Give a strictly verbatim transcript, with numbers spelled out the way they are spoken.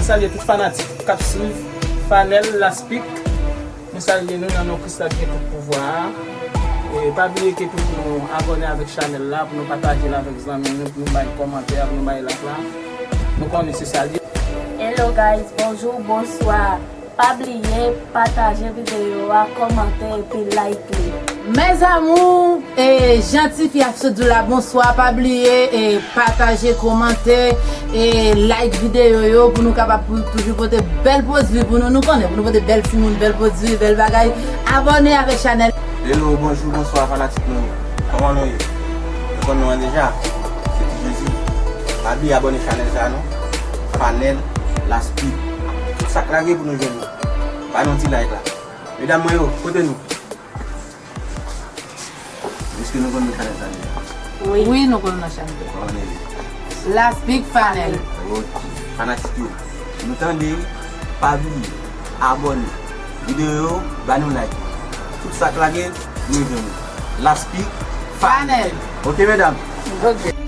Salye tout fanatik k ap swiv Fanel Laspik. Nou salye nou nan non Kris la ki gen tout pouvwa a. E pa bliye ke pou nou abòne avèk chanèl la, pou nou pataje l avèk zanmi nou, pou nou bay kòmantè, pou nou bay like la. Nou konnen se sa l ye. Hello guys, bonjou, bonswa. Pa bliye pataje videyo a, kòmante epi like li. Mes amours, e, jan tifi ap sot di w la, bonswa, pa bliye e pataje, kòmante, e like videyo yo pou nou kapab pou toujou pote bèl pwodui pou nou, nou konnen pou nou pote bèl timoun, bèl pwodui, bèl bagay. Abòne avèk chanèl. Hello, bonjou, bonswa fanatik nou. Kòman nou ye? Nou konn nou an deja. Se Ti Jezi. Pa bliye abòne chanèl sa non. Fanel Laspik. Tout sa k lage pou nou jwenn nou. Ba nou ti like la. Medam mwen yo, kote nou? Èske nou konn nan chanèl sa deja? Wi, nou konn nan chanèl. Kòman nou ye? Laspik Fanel. Ok. Fanatik yo, nou tande, pa bliye abòne videyo yo, ba nou like. Tout sa k lage, nou jwenn nou. Laspik Fanel. Ok, medam? Ok.